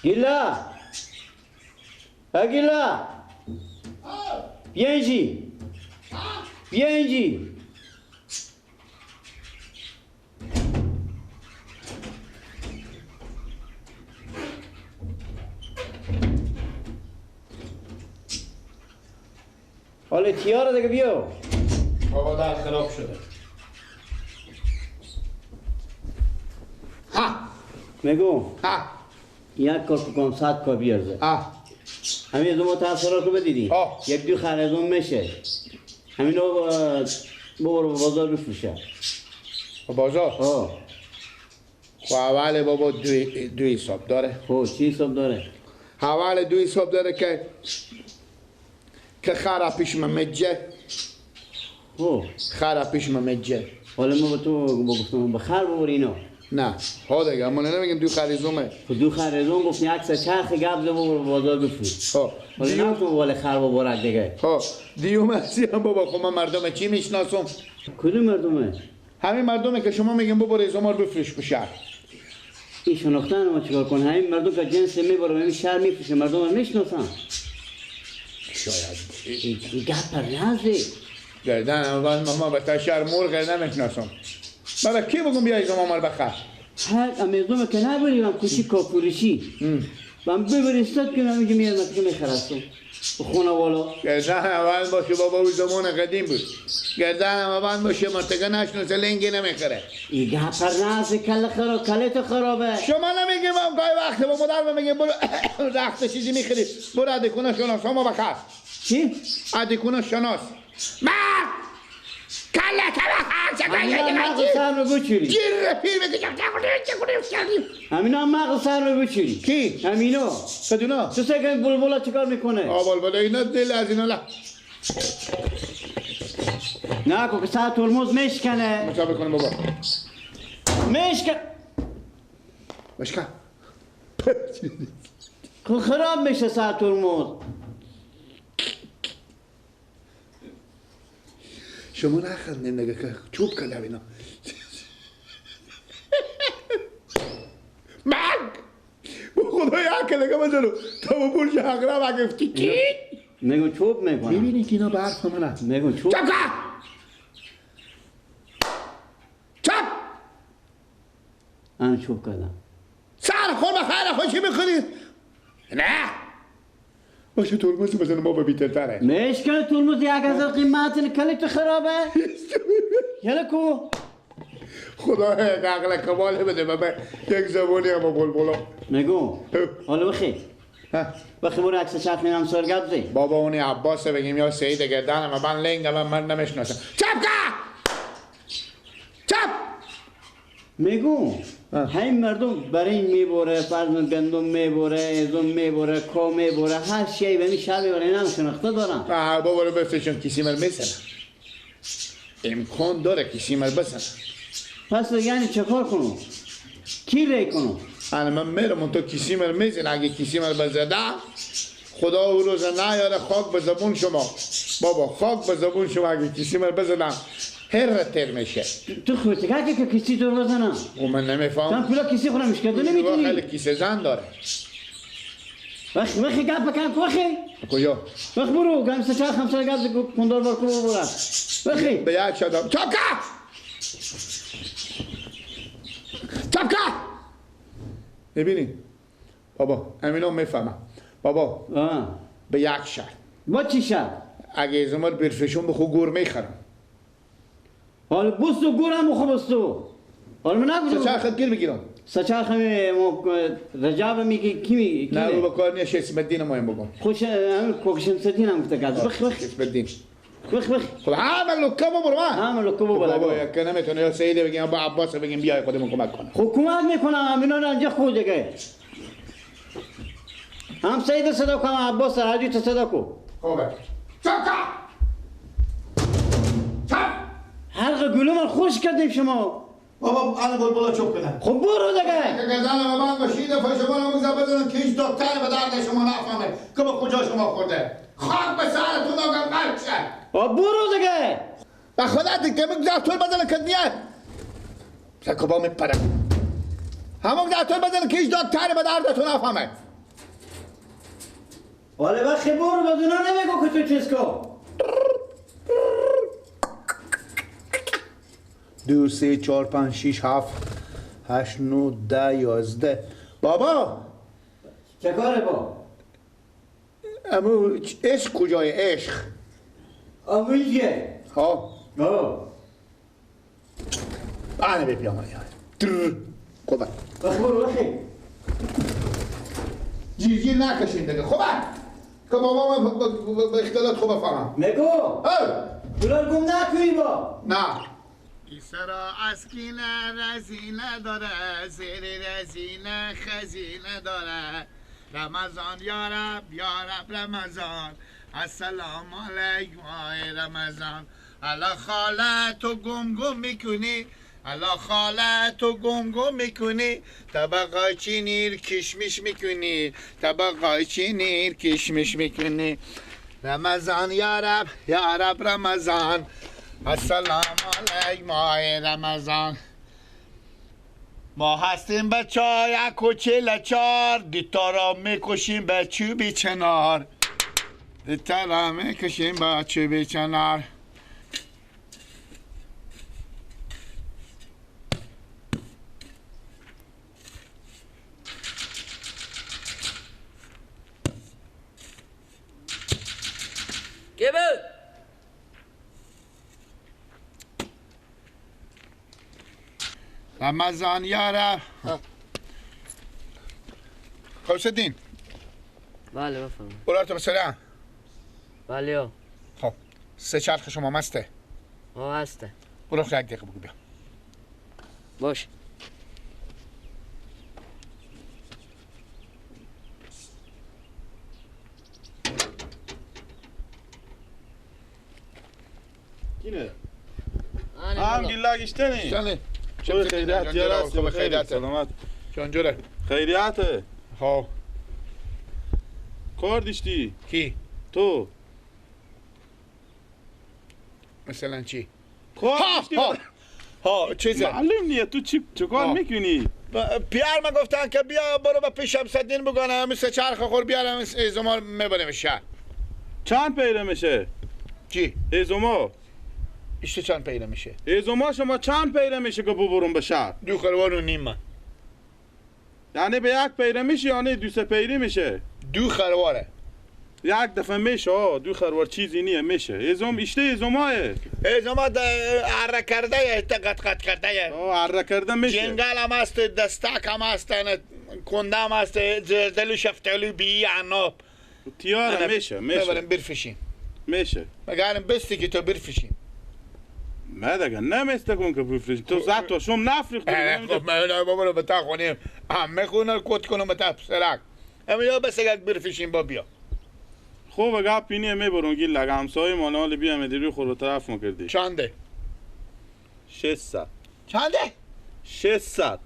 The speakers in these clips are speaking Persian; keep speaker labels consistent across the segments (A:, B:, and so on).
A: گیلا گیلا بیا اینجی بیا اینجی. حالا تیاره دیگه بیا.
B: بابا در خراب شده. ها
A: میگم
B: ها
A: یک کار بکن 100 کا بیارزه.
B: ها
A: همین دو متأثرات رو بدیدی یک دو خرزون میشه همین رو ببر بازار بفروشه.
B: بازار؟
A: آه
B: خب اول بابا دو حساب داره.
A: خب چی حساب داره؟
B: اول دو حساب داره که خرا پیش ممجه.
A: خب
B: خرا پیش ممجه.
A: حالا ما به تو گفتم به خر ببر اینا.
B: نه ها دیگه ما نمیگیم دو خریزومه.
A: خب دو خریزوم گفتیم عکس چرخ گبز ببر بازار بفروش.
B: خب
A: حالا نه تو ولی خر ببرک دیگه.
B: خب دیوم هستی هم بابا. خب من مردم چی میشناسم؟
A: کدوم مردمه؟
B: همین مردمه که شما میگیم ببر ایزومار بفروش به شهر.
A: این شناختن ما چیکار کن؟ همین مردم که جنس میبره همین شهر میفروشه مردم رو میشناسن.
B: شاید
A: این گپ پر نزده
B: گردن اول ما به شهر مرغ نمیشناسم. بابا کی بگم بیا ایزوم مال بخر؟
A: هر امیزوم که نبری من کوچی کافورشی من ببرستاد که من میگه میاد که میخرستم خونه والا.
B: گردن اول باشه بابا او زمان قدیم بود. گردن اول باشه مرتگه نشناسه لنگی نمیخره.
A: این گپ پر نزده کله خراب کله تو خرابه.
B: شما نمیگیم گاهی وقت با مادر میگیم برو رخت چیزی میخری برو ادیکونا شناس ما بخر.
A: چی؟
B: ادیکونا شناس مرد کله تو بخر.
A: همینا مغز سر رو بچوری
B: جیر پیر میکشم.
A: همینا مغز سر رو بچوری.
B: کی؟
A: همینا
B: کدونا؟
A: تو سه که بلبلا چیکار میکنه؟
B: آ بلبلا اینا دل از اینا لا
A: نه که سر ترمز میشکنه.
B: مصاحبه کنم بابا
A: میشکن
B: مشکن
A: خراب میشه سر ترمز.
B: شما نخندین دیگه که چوب کردم اینا. مرگ خدای عقل دیگه بزنو تا با برج عقرب اگه افتی کی؟
A: میگم چوب میکنم.
B: میبینی که اینا به حرف منه.
A: میگم چوب.
B: چپ چپ
A: من چوب کردم.
B: سر خور بخیر خوشی میکنی؟ نه باشه ترمز بزنه بابا بیترتره.
A: میشکنه ترمز 1000 قیمت کلیت خرابه. یلا کو
B: خدا یک عقل کمال بده بابا یک زبونی هم بلبلا.
A: میگم حالا بخیر بخیر برو عکس چرخ میرم سر گبزی.
B: بابا اونی عباس بگیم یا سعید گردنم من لنگم من نمیشناسم. چپ که چپ
A: میگم همین مردم برای میبره فرض گندم میبره ازم میبره کا میبره هر شی به این شهر میبره اینا هم شناخته دارن.
B: بابا رو بفرشون کسی مر میزنه. امکان داره کسی مر بزنه.
A: پس یعنی چه کار کنم؟ کی ری کنم؟
B: انا من میرم تو کسی مر میزنه. اگه کسی مر بزنه خدا او روز نیاره خاک به زبون شما. بابا خاک به زبون شما اگه کسی مر بزنه هر تر میشه.
A: تو خودت که کسی تو بزنم
B: و من نمیفهم.
A: تو پولا کسی خورم میشه نمیتونی.
B: خیلی کیسه زن داره.
A: وخ وخ گپ بکن وخی
B: کجا؟
A: وخ برو گم سه چهار خمسه گپ کندار بار کو برو وخی
B: به یک شدم. چاپکا چاپکا ببینی بابا امینو میفهمم بابا. به یک شرط.
A: با چی شرط؟
B: اگه ازمار برفشون بخو گور میخرم.
A: حالا بستو گورم بخو بستو. حالا من نگفتم
B: سچرخت گیر بگیرم.
A: سچرخ رجب میگی کی میگی؟
B: نه رو به کار نیست. اسم الدین مایم بگم.
A: خوش همین کوکشم الدین هم گفته گز. بخ بخ
B: اسم الدین.
A: بخ بخ
B: خب همه لکه برو من.
A: همه لکه برو
B: بابا یک نمیتونه یا سعید بگیم با عباس بگیم بیای خودمون کمک کنه.
A: خب کمک میکنم همینا رو اینجا خود دیگه. هم سعید صدا کن عباس هر تو صدا کن.
B: خوبه. چاکا چاپ
A: حلق گلو من خوش کردیم شما.
B: بابا انا بلبلا چوب کردم.
A: خب برو دیگه.
B: گردن من باشید شما رو بزنم که هیچ دکتر به درد شما نفهمه که به کجا شما خورده. خاک به سرتون آقا غرق شه.
A: برو دیگه.
B: به خدا دیگه میگذار طول بزنه که نیه. سکبا میپرم. همون دکتر بزنه که هیچ دکتر به دردتون نفهمه.
A: حالا وقتی برو بدونا نمیگو که تو چیز کو.
B: 2 3 4 5 6 7 8 9 10 11. بابا
A: چه کاره با؟
B: امو عشق کجای عشق؟
A: امو چیه؟
B: ها
A: آه
B: انا ببیام یار. خوبه
A: برو بخیر.
B: جیر جیر نکشین دیگه. خوبه که بابا من به اختلاط خوبه فهم.
A: نگو دلار گم نکنی با.
B: نه سرا از کینه رزینه داره، زیر رزینه خزینه داره. رمضان یا رب یا رب رمضان، السلام علیکم آی رمضان. الا خاله تو گم گم میکنی، الا خاله تو گم گم میکنی، طبقای چینیر کشمش میکنی، طبقای چینیر کشمش میکنی. رمضان یا رب یا رب رمضان، السلام علیکم آی رمضان. ما هستیم بچه 1:44، دیتا را میکشیم به چوبی چنار، دیتا را میکشیم به چوبی چنار.
C: کی بود؟
B: رمضان یا رب. خب دین.
C: بله بفرمایید.
B: بولار تو بسرعه.
C: بله.
B: خب سه چرخ شما مسته؟
C: ها هسته.
B: برو یک دقیقه بگو بیا.
C: باش.
D: اینه. هم گیلاگ اشتنی.
B: چه
D: خیریت یار
B: خوب خیریت
D: سلامت.
B: چون
D: خیریته.
B: ها
D: کار داشتی؟
B: کی؟
D: تو
B: مثلا چی؟
D: کار داشتی؟
B: ها چیزه
D: معلوم نیه تو چی کار میکنی؟
B: پیر من گفتن که بیا برو به پیش شمس‌الدین بگانم مثل چرخ خور بیارم ازما میبریم شهر.
D: چند پیره میشه؟
B: چی؟
D: ازما
B: ایشته چند پیره میشه؟
D: ازما شما چند پیره میشه که ببرم به شهر؟
B: 2.5 خروار.
D: یعنی به یک پیره میشه یعنی 2-3 پیره میشه؟
B: 2 خرواره.
D: یک دفعه میشه ها، 2 خروار چیزی نیه میشه. ازم ایشته ازماه.
B: ازما اره کرده ایشته قط قط کرده.
D: آه اره کرده میشه.
B: جنگل هم هست، دستک هم هست، کنده هم هست، زردلو شفتالو بی عناب.
D: تیاره میشه میشه.
B: ببریم برفشیم.
D: میشه.
B: مگرم بستی که تو برفشیم.
D: ما دیگه نمیسته کن که بفرشیم. تو زد تا شم نفریختی.
B: خب من بابا رو به تا خونیم. همه خونه رو کت کنم به تا سرک. همه بس یک برفشیم با بیا.
D: خوب گپ اینیه میبرم گیل لگ همسایه مال حال بیام دیروی خور به طرف ما کردی.
B: چنده؟
D: 600.
B: چنده؟
D: 600.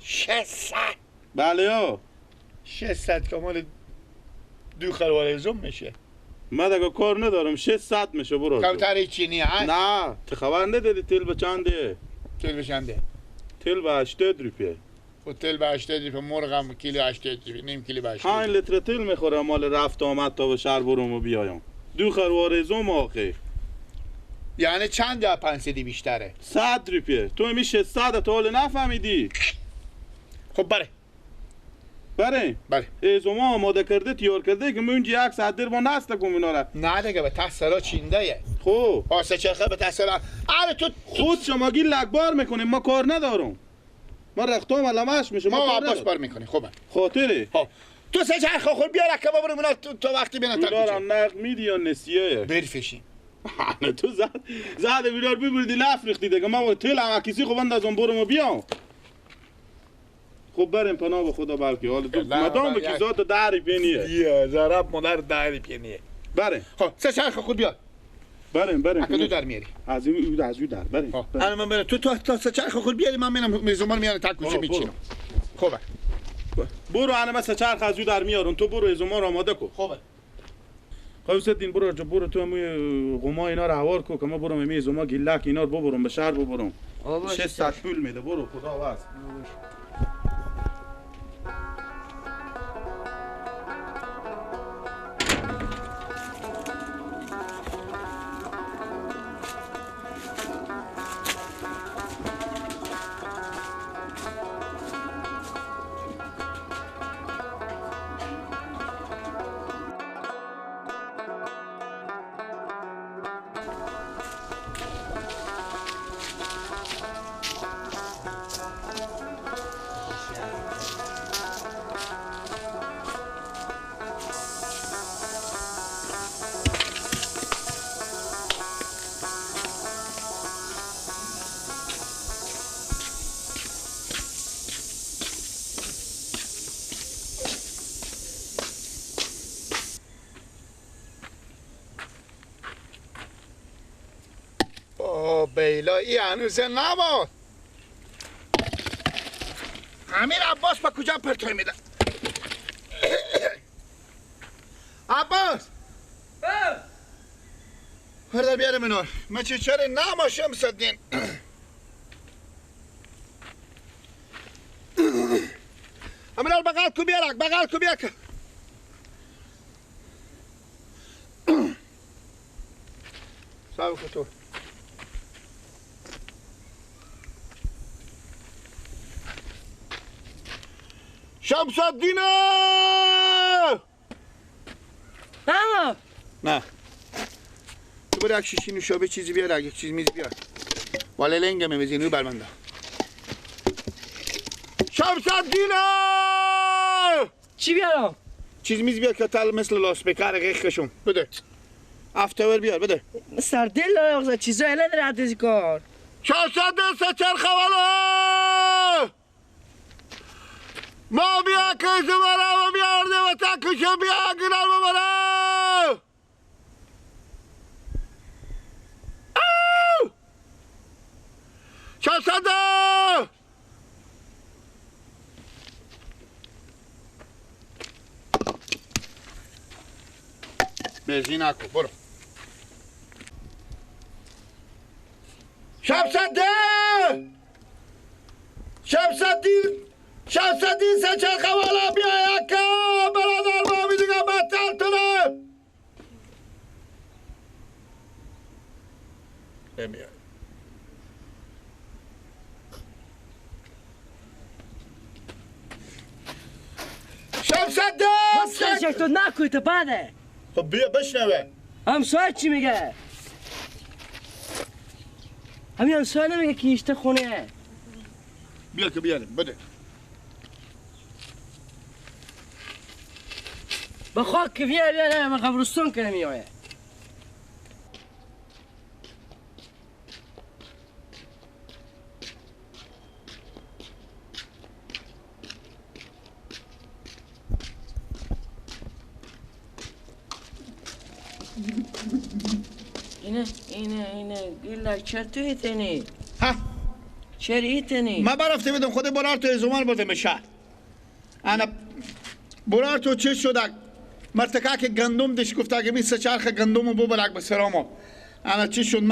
B: 600.
D: بله ها.
B: 600 که مال 2 خروار ازم میشه.
D: من دیگه کار ندارم 600 میشه برو.
B: کمتر چینی ها؟
D: نه تو خبر نداری تیل به چنده؟
B: تیل به چنده؟
D: تیل به 80 روپیه.
B: خب تیل به 80 روپیه، مرغم کیلو 80 روپیه، نیم کیلو به 80.
D: 5 لیتر تیل میخوره مال رفت آمد تا به شهر برم و بیایم. 2 خروار ازم آخه.
B: یعنی چند یا 500 بیشتره؟
D: 100 روپیه. تو می 600 تا حال نفهمیدی.
B: خب بره.
D: بره.
B: بله.
D: ازما آماده کرده تیار کرده که من اونجا یک ساعت در با نست کنم اینا را.
B: نه دیگه به تحصیلا چینده یه.
D: خب.
B: آسه چرخه به تحصیلا. آره تو
D: خود شما گیل لگبار میکنیم ما کار ندارم. ما رختام علمش میشه
B: ما عباس بار میکنیم. خوبه.
D: خاطره.
B: خب. تو سه چرخ خور بیا رکبه برو اینا تو وقتی بینا تا
D: دارم نقد میدی یا نسیه؟
B: برفشیم.
D: نه تو زد بیار ببردی لفریختی دیگه ما تل هم کسی خب اندازم برم و بیام. خب بریم پناه به خدا بلکه حالا تو مدام که ذات 10 روپیه
B: یه ضرب مادر 10 روپیه
D: بریم.
B: خب سه چرخ خود بیا.
D: بریم بریم.
B: دو در میاری.
D: از این از اون در بریم.
B: انا من برم تو تا سه چرخ خود بیاری من میرم میزمان میارم تا کوچه میچینم. خوبه.
D: برو انا من سه چرخ از اون در میارم تو برو ازمان آماده کو.
B: خوبه.
D: خب سدین برو برو تو می قما اینا رو هوار کو که ما برم می ازما گیلک اینا رو ببرم به شهر ببرم. 600 پول میده برو خدا واس.
B: الهی هنوز نبود. امیر عباس با کجا پرتوی میده؟ عباس هرده بیاره منور من چه چرا نما شمس الدین. امیر بغل کو بیارک، بغل کو بیارک. صاحب کو تو شمس الدین.
C: نه
B: نه تو برو یک شیشی نوشابه چیزی بیار، یک چیز میز بیار. والا لنگه میزینی برمنده. شمس الدین
C: چی بیارم؟
B: چیز میز بیار که تل مثل لاسپیکر غیخشون بده. افتاور بیار بده.
C: سردل داره چیزا اله داره عدزی کار.
B: شمس الدین سچرخ والا ما بیا کیسه برا و بیارده و تکشه بیا گیرن ببرم. شمس الدین بزی نکن برو. شمس الدین، شمس الدین، شمس الدین سچرخ والا بیا یکم برادر ما دیگه بدتر تونه نمیاد. شمس الدین
C: تو نکوی تو بده.
B: خب بیا بشنوه
C: همسایه چی میگه؟ همین همسایه نمیگه که ایشته خونه.
B: بیا که بیاریم بده.
C: به خاک که بیا بیا نه من قبرستان که نمیایه. اینه اینه اینه گیلا چرا تو ایتنی؟
B: ها؟
C: چرا ایتنی؟
B: من برفته بدم خود برار تو ازومان بردم به شهر. انا برار تو چه شده؟ مرتکا که گندم دش گفت که می چرخ گندمو ببرک به سرامو. انا چی شد؟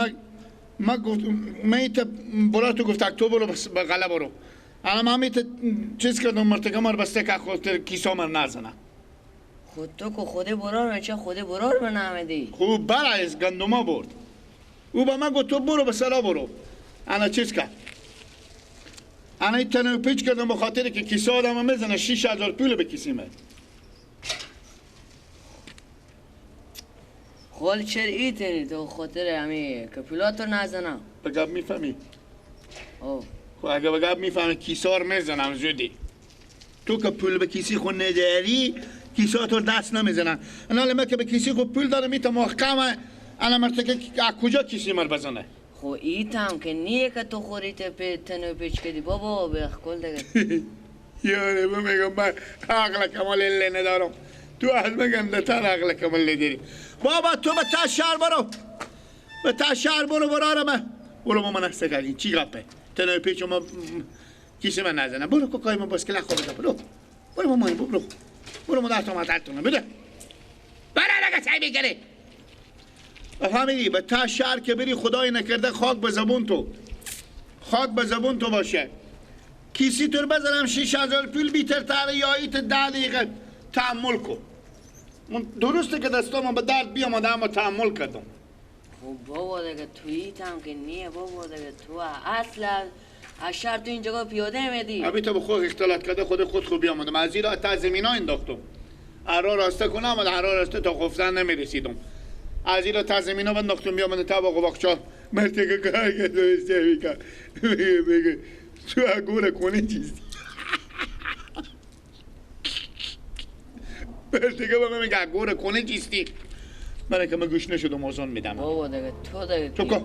B: ما گفت من ایت برار تو گفت تو برو به غله برو. انا ما میت چیز کردم مرتکا مر بسته که خود کیسا مر نزنه.
C: خود تو که خود برار من چه خود برار به نمیدی؟
B: خوب برای از گندما برد. او به من گفت تو برو به سرا برو. انا چیز کرد؟ انا این تنو پیچ کردم به خاطر که کیسه آدم میزنه 6000 پول به کیسه من.
C: خال چرا ایتنی تو خاطر همی که پولاتو نزنم؟
B: به گپ میفهمی؟
C: او
B: خب اگه به گپ میفهمی کیسه رو میزنم زودی. تو که پول به کیسه خود نداری کیسه تو دست نمیزنن. انا من که به کیسه خود پول دارم ایتا محکمه. انا مرتکه کجا کیسه مر بزنه؟
C: خو ایتم که نیه که تو خوری تنو پیچ کردی بابا به کل دیگه.
B: یاره من میگم من عقل کمال اللي ندارم. تو از من گنده‌تر عقل کمال داری. بابا تو به تا شهر برو، به تا شهر برو برارم من برو. ما من کردین چی گپه تنو پیچ ما کیسه من نزنه. برو کوکای من بس کلا خورده. برو برو مامان برو برو ما دستم عدلتونه بده. برو لگه سعی میکنی فهمیدی؟ به تا شهر که بری خدای نکرده خاک به زبون تو، خاک به زبون تو باشه. کیسی تو بزنم 6000 پول بیتر تر یا ایت 10 دقیقه تحمل کن. من درسته که دستام به درد بیامده اما تحمل کردم.
C: خب بابا دیگه تو ایتم که نیه بابا دیگه تو اصلا از شهر تو اینجا پیاده میدی.
B: ابی تو به خود اختلاط کرده خود خود خوب بیامدم از زیرا تا زمینا انداختم. ارا راسته کنم ارا راسته تا خفتن نمیرسیدم. از اینا تا زمینا بنداختم بیامدم تا باغ باغچه مرتکه کار که درسته میکن میگه میگه تو اگوره کنه چیزی. مرتکه به من میگه اگوره کنه چیستی. من که من گوش نشدم آزان میدم.
C: بابا دیگه تو دیگه
B: تو که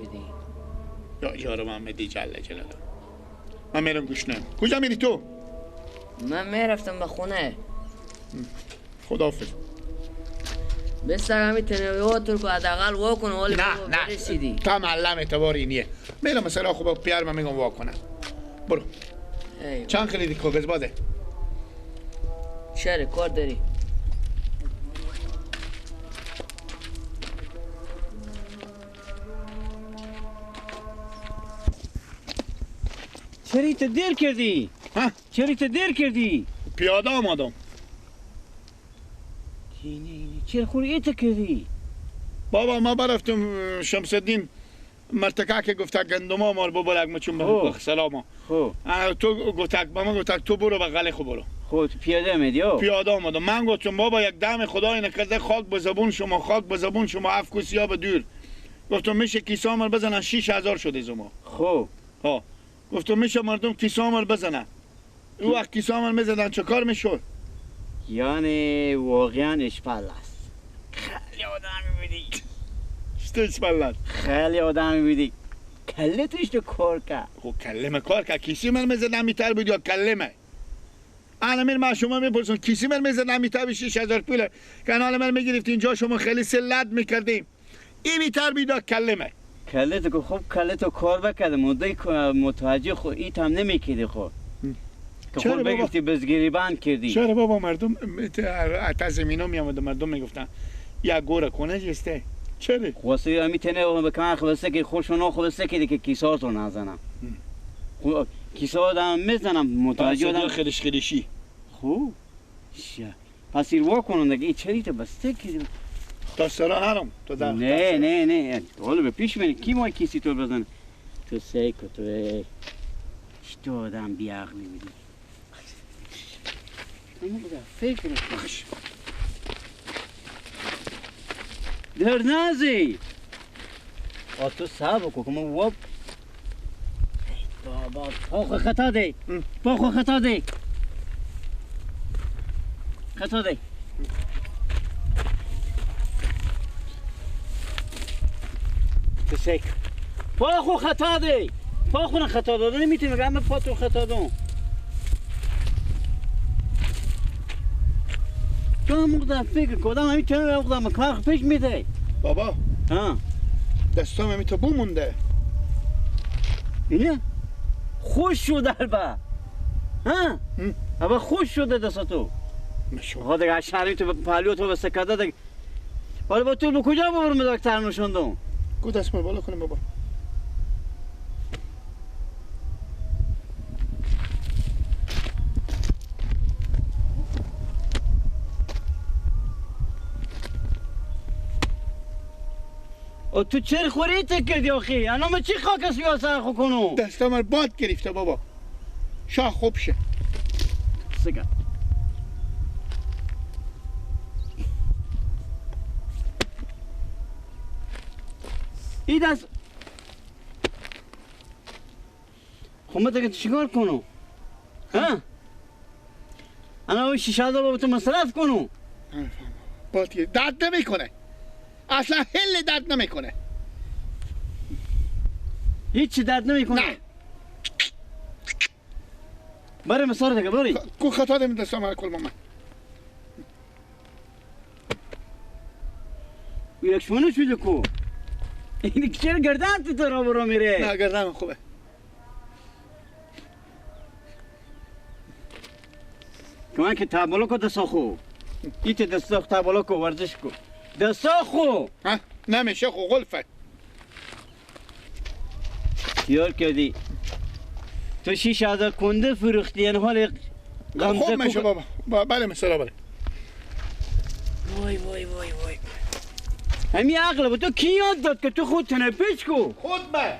B: یا یارو من میدی جله جلاله. من میرم گوش نه. کجا میری تو؟
C: من میرفتم به خونه.
B: خداحافظ.
C: بس همین تنویات تو که حداقل وا کن ولی
B: نه نه تا معلم اعتبار اینیه. میرم مثلا خوب پیار من میگم وا کنم. برو. چند خریدی کاغذ باده؟
C: چرا کار داری؟
A: چرا تو دیر کردی؟ ها؟ چرا تو دیر کردی؟
B: پیاده آمدم.
A: چرا خوری ایت کردی؟
B: بابا ما برفتم شمس الدین مرتکه که گفت گندما مال ببرک ما چون به سلام.
A: خب
B: تو گفت به من گفت تو برو به غله خو برو.
A: خب پیاده آمدی؟
B: پیاده آمدم. من گفتم بابا یک دم خدا اینه کرده خاک به زبون شما، خاک به زبون شما افکوسیا به دور. گفتم میشه کیسه مال بزنن 6000 شده زما.
A: خب
B: ها گفتم میشه مردم کیسه مال بزنن. اون وقت کیسه مال میزدن چه کار میشد؟
A: یعنی واقعا اشپل است. خیلی آدم میبینی.
B: چطور اشپل است؟
A: خیلی آدم میبینی. کله توش تو کار کرد.
B: خب کله کار کرد. کیسه من میزدم میتر بود یا کله؟ الان من ما شما میپرسم کیسه من میزدم میتر 6000 پوله. کانال من میگرفت اینجا شما خیلی سلد میکردیم. این میتر بود یا کله؟
A: کله تو خب کله تو کار بکرد. مدعی متوجه خو ایت هم نمیکردی خب. چرا بگفتی بزگیری بند کردی؟
B: چرا بابا مردم تا زمینا می آمد مردم میگفتن یا گوره کنه جسته. چرا؟
A: خواسته همی تنه به کمر خبسته که خوشونا خبسته که که کیسه رو نزنم. کیسه آدم میزنم متوجه آدم
B: خرش خرشی.
A: خوب پس این وا کنم دیگه. این چری تو بسته کردی؟
B: تا سرا نرم تو در
A: نه نه نه حالا به پیش منی کی ما کیسی تو بزنه تو سیکو تو چطور آدم بیعقلی بودی. فکر در نازی تو صبر کن که من واب بابا پاخو خطا دی، پاخو خطا دی، خطا دی. تو سیک پاخو خطا دی، پاخو نه خطا داده نمیتونی بگم من پا تو خطا دادم. تو هم مقدر فکر کدام همین چنین مقدر مکمر پیش میده
B: بابا.
A: ها
B: دستام همی تا بو مونده.
A: اینه خوش شده البا. ها ابا خوش شده دستاتو. آقا دیگه شهری تو پهلو تو بسته کرده دیگه. حالا با تو به کجا ببرم دکتر نشوندم؟
B: کو دست بالا کنیم بابا.
A: او تو چرا خوری کردی آخی؟ انا من چی خاک سیا سر خو کنم؟
B: دستم باد گرفته بابا. شاه خوب شه.
A: سگا. این دست خب من دیگه چیکار کنم؟ ها؟ انا اون 6000 بابا تو مصرف کنم.
B: باد درد نمیکنه. اصلا هل درد نمیکنه.
A: هیچی درد نمیکنه.
B: نه.
A: بری مسار دیگه بری.
B: کو خطا دیم دستم کل ماما.
A: یک شونه شده کو. این چرا گردن تو رو برو میره؟
B: نه گردن خوبه.
A: کمان که تابلو کو دست خو. ایت دست تابلو کو ورزش کو. دستا خو.
B: ها نمیشه خو غلفه. یار
A: کردی تو 6000 کنده فروختی یعنی حال
B: غمزه خوب میشه بابا. بله مثلا بله.
C: وای وای وای وای
A: همین عقل با تو کی یاد داد که تو خود تنه پیچ کو؟
B: خود به